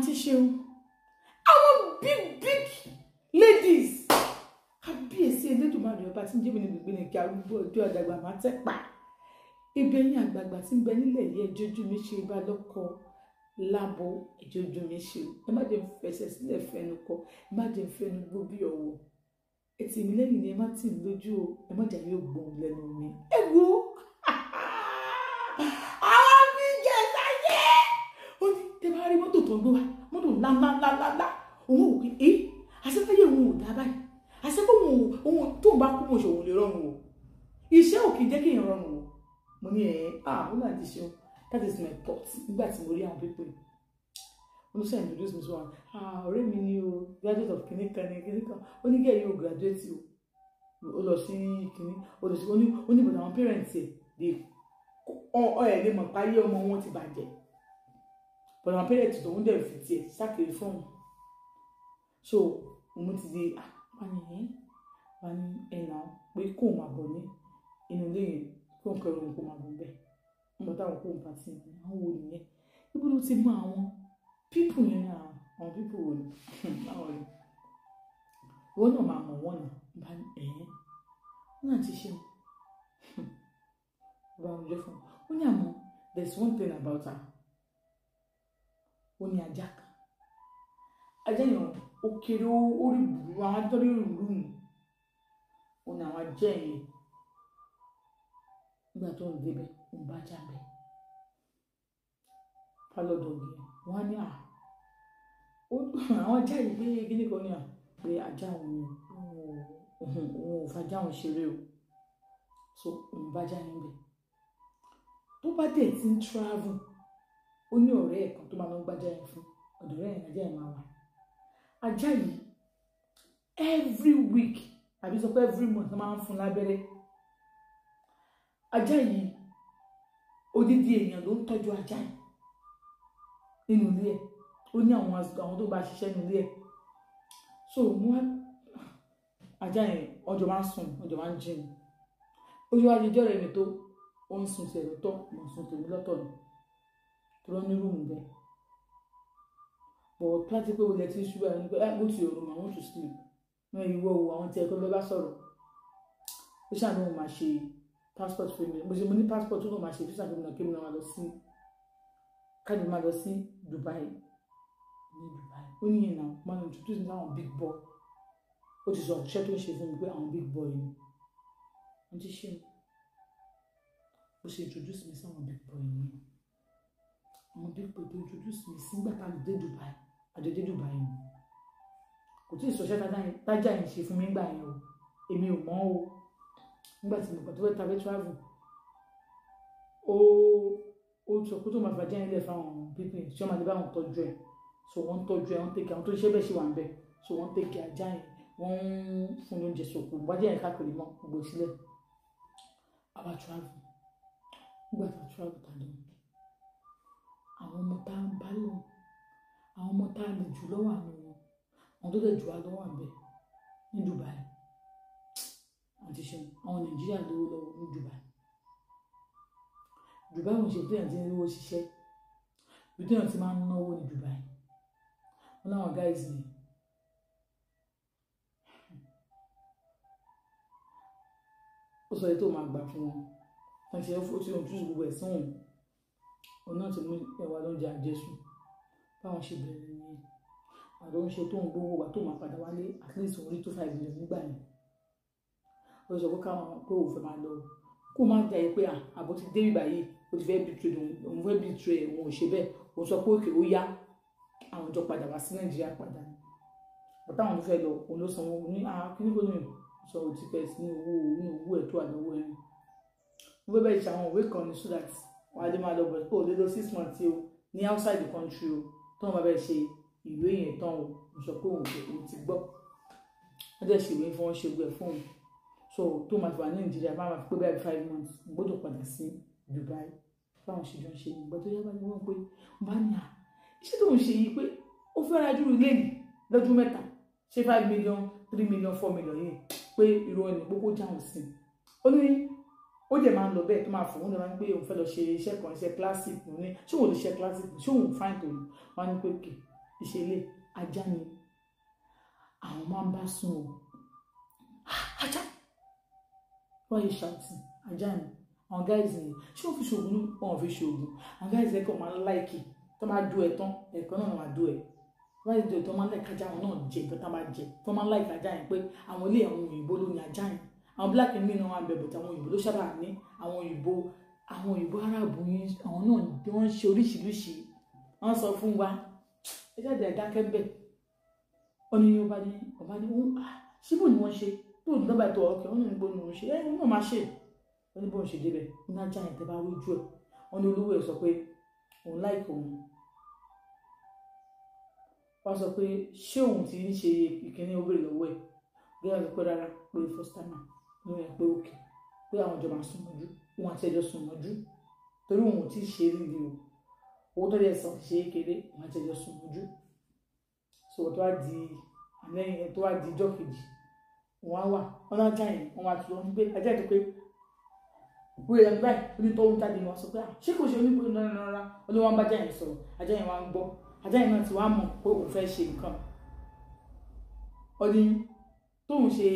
Àǹtí Ṣeun, àwọn big big ladies, kábíyèsí Elédùmarè ọba tí ń jẹ́ mi ní gbígbé ní kí arúgbó ọjọ́ àdàgbà máa tẹ́ pa ibi ẹ̀yìn àgbààgbà tí ń bẹ nílẹ̀ yìí, ẹjọ́ ojú mi ṣe bá lọ́kọ lábo, ẹjọ́ ojú mi ṣe, ẹ má jẹ́ n fẹsẹ̀ sílẹ̀ fẹnu kọ, ẹ má jẹ́ n fẹnu gbó bí ọ̀wọ̀, ẹ tì mí lẹ́yìn ni, ẹ má tì mí lójú o, ẹ má jà yóò gbóhùn lẹ́nu mi. Ẹ wo àwọn mi jẹ sáyé, ó ní tẹ bá rí mọ́tò tó ń gbé wá, mọ́tò ńláńláńláńlá, òun ò pé ẹ àṣepẹ́yẹ òun ò dá báyìí, àṣepẹ́ òun tó ń bá kú mọ̀ ṣe òun lè rọrùn o, iṣẹ́ ò kì í jẹ́ kéèyàn rọrùn o. Mo ní ẹ̀ ah, ó náà ti ṣeun, that is my thought nígbà tí mo rí àwọn people yìí. Mo ṣe introduce me to one, ah, ọ̀rẹ́ mi ni o, graduate of kìnìún kan ní kìnìún kan, ó ní kí ẹ yóò graduate o, ó lọ sí kìnìún, ó lọ sí, ó ní bọ̀dọ̀ àwọn parents ẹ̀ they ọ ẹ̀ lè mọ̀ páyé ọmọ wọn ti bàjẹ́, bọ̀dọ̀ àwọn parents tòun dẹ̀ fi tiẹ̀ sákiri fún un. So òun ti di ah, wà ní ẹ̀ wà ní ẹ̀ náà pé kóun máa bọ̀ ní inú ilé yẹn, kóun kẹrù òun kó máa bọ̀ bẹ́ẹ̀. Nígbà táwọn kóun bá ti ní àwọn wo nìyẹn, ibo ló ti mọ àwọn people yẹn ní àwọn people wo ni báwo ni ìwọ náà máa mọ̀ wọ́n náà bá ẹ̀yẹn wọ́n náà ti ṣe bá wọn jẹ́ fún un. Ó ní àmọ́ there is one thing about her, ó ní ajá kan, ajá yẹn ó kéré, ó rí burú, àwọn ajá tó rí burú nù, ó ní àwọn ajá yẹn nígbà tó ń débẹ̀ ó ń bá ajá bẹ̀ pálọ̀ dọ̀gì yẹn, wọ́n á ní à àwọn ajá yìí pé kíní kan ní à pé ajá òun ni òun ò fajá òun ṣeré o, so òun bá ajá yẹn bẹ̀. Tó bá dẹ̀ ti ń travel, ó ní ọ̀rẹ́ ẹ̀ kan tó máa lọ gbájá yẹn fún, ọ̀dọ̀ ọ̀rẹ́ yẹn ajá yẹn máa wà. Ajá yìí every week àbí sọ pé every month ló máa ń fún lábẹ́rẹ́. Ajá yìí odidi èèyàn ló ń tọ́jú ajá yìí nínú ilé ẹ̀, ó ní àwọn tó bá ṣiṣẹ́ nínú ilé ẹ̀. So mo wá ajá yẹn ọjọ́ máa ń sùn, ọjọ́ máa ń jí ni, ó ṣe wá di ijọ́ rẹ̀ mi tó ó ń sùn tiẹ̀ lọ́tọ̀, mo ń sùn tèmi lọ́tọ̀ ni, tó lọ ní rúùmù bẹ́ẹ̀. But tó láti pé olè tí ń ṣubú ẹ̀ ní pé go to your room, I want to sleep. Wọ́n yìí wọ́ o, àwọn tí ẹ kọ́ ló bá sọ̀rọ̀. Ó ṣàánú òun máa ṣe passport fún mi, mo ṣe mo ní passport tó náà máa ṣe visa fún mi náà kí mi náà máa lọ sí káàdì máa lọ sí Dubai ní Dubai. Ó ní yẹn náà máa lọ introduce mi sáwọn big boy, ó ti sọ iṣẹ́ tó ń ṣe fún mi pé àwọn big boy ni wọ́n ti ṣe, ó ṣe introduce mi sáwọn big boy ni, àwọn big boy tó introduce mi sí nígbà tá a dé Dubai, àjọ dé Dubai ni, kò tí ì sọ iṣẹ́ tájà yẹn ṣe fún mi nígbà yẹn o, èmi ò mọ̀ o. Nígbà tí mo gbà tó fẹ́ ta fẹ́ travel, ó sọ pé tó máa fàájá yẹn lẹ̀ fáwọn people tí wọ́n máa lè bá wọn tọ́jú ẹ̀, so wọ́n ń tọ́jú ẹ̀, wọ́n take care àwọn tó ń ṣe bẹ́ẹ̀ ṣe wà ń bẹ̀, so wọ́n take care ajá yẹn, wọ́n ń fún lóúnjẹ, so kò wájà yẹn káàkiri mọ́ gbogbo sílẹ̀. Àwa travel, nígbà tá a travel ta lọ, àwọn ọmọ tá a ń bá lọ, àwọn ọmọ tá a lè jù lọ́wọ́ àánú wọn, àwọn tó lè jù wá lọ́wọ́ àbẹ̀ ní Dubai, àti ṣe àwọn Nàìjíríà lówó lọ́wọ́ ní Dubai. Dubai wọn ṣe téèyàn ti ń rówó ṣiṣẹ́, ibi téèyàn ti máa ń náwó ní Dubai. Wọn láwọn guys ni ó sọ èyí tó máa gbà fún wọn, wọn ṣe ó ti ohun túnṣe gbogbo ẹ̀ sóhun, òun náà ti mú ẹwà lóúnjẹ àjẹsùn. Báwọn ṣe bẹ̀rẹ̀ nìyẹn, àti òun ṣe tó ń gbowó wà tó máa padà wálé at least òun rí tó 5 million nígbà yẹn. Ó sọ pé káwọn pé òun fẹ́ máa lọ, kó má dà yìí pé àbò ti dé ìgbà yìí, ó ti fẹ́ betray òun, fẹ́ betray òun, ò ṣe bẹ́ẹ̀. Òun sọ pé òkè ó yá, àwọn jọ padà wá sí Nàìjíríà padà ni, bàtà àwọn tó fẹ́ lọ òun ló sanwó ní kíní kò ní sanwó ticket ní owó ní owó ẹ̀ tó wà lọ́wọ́ ẹ̀. Mo fẹ́ bẹ́ẹ̀ ṣe àwọn òwe kan ní so that wàá lè máa lọ bọ̀ pé ò lè lọ 6 months o ní outside the country o, tó wọn bá bẹ́ẹ̀ ṣe ìwé yẹn tán o. Mo sọ pé òun ti gbọ́, wọ́n dẹ̀ ṣèwé fún wọn, ṣe gbẹ fún òun, so tó máa fi wà ní Nàìjíríà bá máa fi pé bẹ́ẹ̀ 5 months gbọ́dọ̀ padà sí Dubai. Báwọn ṣe jọ ń ṣe ìgbà tó yá bá ní wọ́n pé wọ́n bá ní à iṣẹ́ tó ń ṣe yìí pé ó fẹ́ ra dúró ilé yìí lọ́dún mẹ́ta, ṣé 5 million 3 million 4 million yìí pé irú ẹni gbogbo jáwọn sí i. Ó ní ó dẹ̀ máa ń lọ bẹ́ẹ̀ tó máa fò ó, ní máa ń pé òun fẹ́ lọ ṣe iṣẹ́ kan, iṣẹ́ classic ní, ṣé òun lè ṣe classic, ṣé òun fáìn tó ní wọ́n á ní pé òkè Ìṣẹ̀lẹ̀ ajá ni àwọn máa ń bá sùn o. Ajá, why you shouting? Ajá ni àwọn guys ni. Ṣé wọ́n fi ṣoògùn? Wọ́n fi ṣoògùn. Àwọn guys ẹ̀kọ́ máa ń like tó máa dú ẹ tán, ẹ̀kọ́ náà máa dú ẹ. Wọ́n ti dú ẹ tán, máa ń like ajá wọn náà jẹ nǹkan tá máa jẹ. Tó máa ń like ajá yẹn pé àwọn ilé àwọn òyìnbó ló ní ajá yẹn. Àwọn black ní náà wà ń bẹ, but àwọn òyìnbó ló sábà ní. Àwọn òyìnbó Arab yẹn, àwọn náà bí wọ́n ń ṣe oríṣiríṣi. Wọ́n sọ fún wa, ẹ jáde, ẹ̀dákẹ́ bẹ̀. Ó ní ọba ní ọba ní síbò ni wọ́n ṣe tó ní nọ́mbà ètò ọkẹ́. Wọ́n ní níbo ni wọ́n ṣe ẹ, wọ́n náà máa ṣe. Wọ́n ní bóun ṣe débẹ̀ ní ajá yẹn, tẹ́ bá rójú ẹ̀. Wọ́n ní olówó ẹ̀ sọ pé òun like òun. Wọ́n sọ pé ṣé òun ti ń ṣe ìkíní? Ó béèrè lọ́wọ́ ẹ̀. Gẹ́gẹ́ sọ pé rárá, pé first time ló yẹ, pé okay, pé àwọn jọ máa sùn mọ́jú, òun àti ẹjọ́ sùn mọ́jú, torí òun ò tí ì ṣe é rí o. Owó tó yẹ sàn ṣe é kéré. Òun àti ẹjọ́ sùn mọ́jú. So tó wá di àlẹ́yìn, tó wá di ijọ́ kejì, wọ́n á wà wọ́n náà ajá yẹn, wọ́n wá tu wọn pé ajá yẹn tó pé wíwẹ̀ lẹ́nu báyìí. Ó ní tó ń jáde, wọn sọ pé ṣé kò ṣe onípo náà rárá. Ó ní wọ́n bá ajá yẹn sọ̀rọ̀, ajá yẹn wá ń gbọ́. Ajá yẹn náà ti wá mọ̀ pé òun fẹ́ ṣe nǹkan. Ó ní tóun ṣe,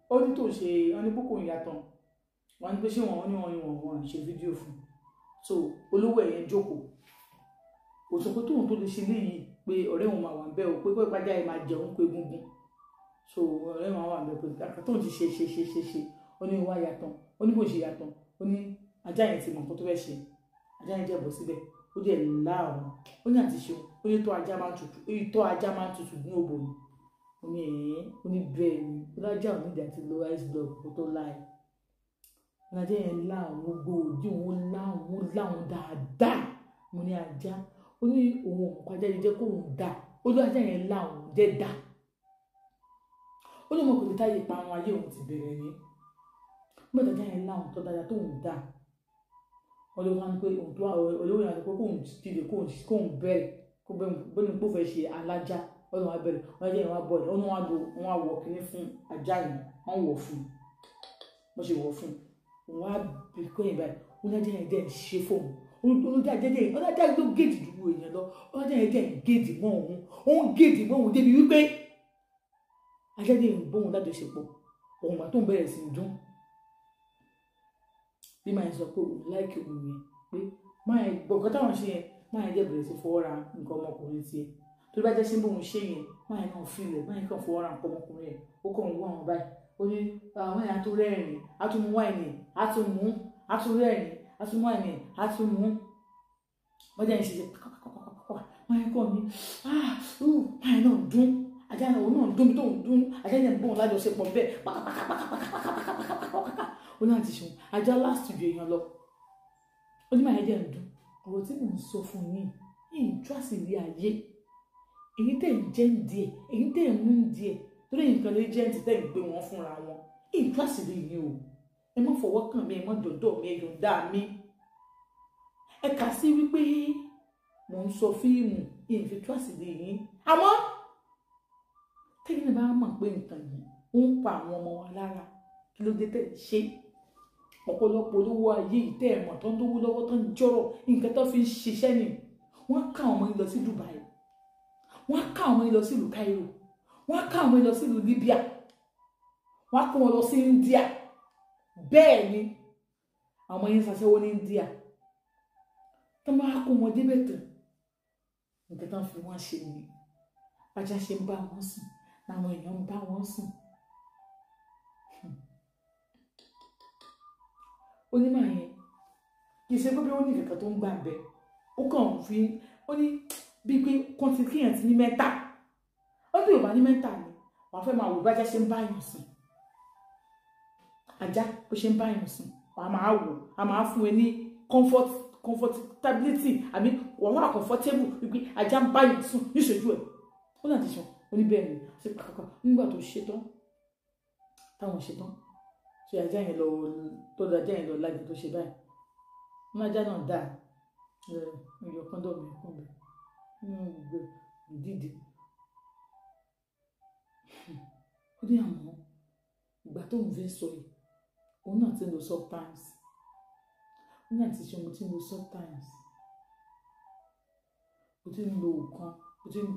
ó ní tóun ṣe, ó ní kókò ìyàtọ̀. Wọ́n ní pé ṣé wọ́n ní wọ́n ṣe fídíò fún. So olówó ẹ̀yẹn jókòó, kò sọ pé tóun tó lè ṣe léyìí, pé ọ̀rẹ́ òun máa wà bẹ́ẹ̀ o, pé pé ìpàdé àyè máa jẹun pé egungun. So ọ̀rẹ́ òun máa wà bẹ́ẹ̀, pé kàkà tóun ti ṣe ṣe ṣe ṣe ṣe. Ó ní wá yàtọ̀. Ó ní bó ṣe yàtọ̀, ó ní ajá yẹn ti mọ̀ nǹkan tó fẹ́ ṣe. Ajá yẹn jẹ́ bọ̀ síbẹ̀, ó dẹ̀ láàrún. Ó ní àti ṣeun. Ó ní tó ajá máa ń tutù, tó ajá máa ń tutù ní òbò ni. Ó ní ẹ̀ẹ́n. Ó ní bẹ́ẹ̀ ni. Ó lájà ò nídìí àti lo ice block kó tó láì. Ajá yẹn láàrún gbogbo òdì òun, láàrún láàrún dáadáa. Mo ní ajá, ó ní òun òun ajá yẹn jẹ́ kóun dà. Ó ní ajá yẹn láàrún jẹ́ dà. Ó ní ọmọ kò lè táyé ìparun ayé òun ti bẹ̀rẹ̀ ní nígbà tó ajá yẹn láàrún tó dáadáa tóun dà. Olówó wá ní pé òun tó olówó yẹn pé kóun dìde, kóun bẹ̀rẹ̀, kó bẹ́ẹ̀ ní kó fẹ́ ṣe alájá. Ọlọ́run wá bẹ̀rẹ̀, wọ́n jẹ́ ìwọ̀n bọ̀ọ̀lù. Wọ́n wá lo, wọ́n wá wọ kíní fún ajá yẹn. Wọ́n wọ̀ fún bó ṣe wọ̀ fún òun wá bí kóyìn báyìí. Ó ní ajá yẹn dẹ̀ ń ṣe fóun. Ó ní ajá yẹn, ó ní ajá yẹn ló géèjì ju èèyàn lọ. Ó ní ajá yẹn dẹ̀ ń géèjì mọ́ òun, ó ń géèjì mọ́ òun débi wípé ajá yẹn ń bóun lájọṣepọ̀. Òun gbà tó ń bẹ̀rẹ̀ sí í dún bí máa sọ pé òun like òun yẹn, pé máa gbọ̀ngàn táwọn ṣe yẹn, máa yẹn dẹ̀ bẹ̀rẹ̀ sí fọwọ́ ra nǹkan ọmọkùnrin tiẹ̀. Tó bá jẹ́ ṣé bóun ṣe yẹn, máa yẹn náà filẹ̀, máa yẹn kàn fọwọ́ ra nǹkan ọmọkùnrin yẹn. Ó kàn ń wá wọn báyìí. Ó ní àwọn yẹn á tún rẹ́rìn, á tún mú wáìnì, á tún mú, á tún rẹ́rìn, á tún mú wáìnì, á tún mú. Wọ́n jẹ́ ìṣẹ̀ṣẹ̀ pàkàpàkàpàkà. Máa yẹn kàn ní máa yẹn náà dún, ajá náà, òun náà dún bí tóun dún. Ajá yẹn bóun lájọṣepọ̀ bẹ́ẹ̀ pàkàpàkàpàkàpàkàpàkàpàkà. Ó náà ti ṣeun, ajá last ju èèyàn lọ. Ó ní máa yẹn jẹ́ ń dún. Ọ̀rọ̀ tí mò ń sọ fún yín yìí ń tú àṣírí ayé èyí tẹ̀ ń jẹ́ ń díẹ̀, èyí tẹ̀ ń mú ń díẹ̀, torí nǹkan lè jẹ́ ti tẹ̀ ń gbé wọn fúnra wọn. Èyí tú àṣírí yìí o. Ẹ má fọwọ́ kàn mí, ẹ má dọ̀dọ̀ mi, ẹ yọ̀ǹda mi. Ẹ kà sí wípé mò ń sọ fíìmù yìí fi tú àṣírí yìí. Àmọ́ tẹ́yìn náà bá mọ̀ pé nǹkan yìí ó ń pa àwọn ọmọ wa lára, kí ló dé tẹ̀ ṣe? Ọ̀pọ̀lọpọ̀ olówó ayé yìí tẹ́ ẹ̀ mọ̀ tó ń lówó lọ́wọ́, tó ń jọ̀rọ̀, nǹkan tó fi ń ṣiṣẹ́ ni. Wọ́n ká àwọn ọmọ yìí lọ sí Dubai, wọ́n ká àwọn ọmọ yìí lọ sí ìlú Cairo, wọ́n ká àwọn ọmọ yìí lọ sí ìlú Libya, wọ́n kó wọn lọ sí India. Bẹ́ẹ̀ ni àwọn ọmọ yìí ń ṣaṣẹ́wó ní India. Tó máa kó wọn débẹ̀ tán, nǹkan tó ń fi wọ́n ṣe ni. Ajá ṣe ń bá wọn sùn làwọn èèyàn ń bá wọn sùn. Onímọ̀ yẹn kì í ṣe pé bí ó ní kankan tó ń gbà bẹ́ẹ̀, ó kàn ń fi, ó ní bíi pé kọ́ńtì kíyàn ti ní mẹ́ta. Ó ní Yorùbá ní mẹ́ta ni wàá fẹ́ máa wò bájá ṣe ń bá yàn sùn. Ajá bó ṣe ń bá yàn sùn, wàá máa wò, a máa fún ẹ ní comfort, comfortability, àbí wàá wà comfortable wípé ajá ń bá yàn sùn níṣojú ẹ̀. Ó náà ti sọ, ó ní bẹ́ẹ̀ ni ṣe kàkà. Nígbà tó ṣe tán, táwọn ṣe tán, ṣe ajá yẹn lọ, tó da ajá yẹn lọ lájà tó ṣe báyìí, wọn ajá náà dáa ẹ yọ condom yẹn kún bẹ nínú gbogbo ìdíje. Ó ní àmọ́ ìgbà tó ń fẹ́ sọ yìí, òun náà ti ń lo sometimes. Òun náà ti ṣe, mo ti ń lo sometimes, mo ti ń lo nǹkan Ó ti ń.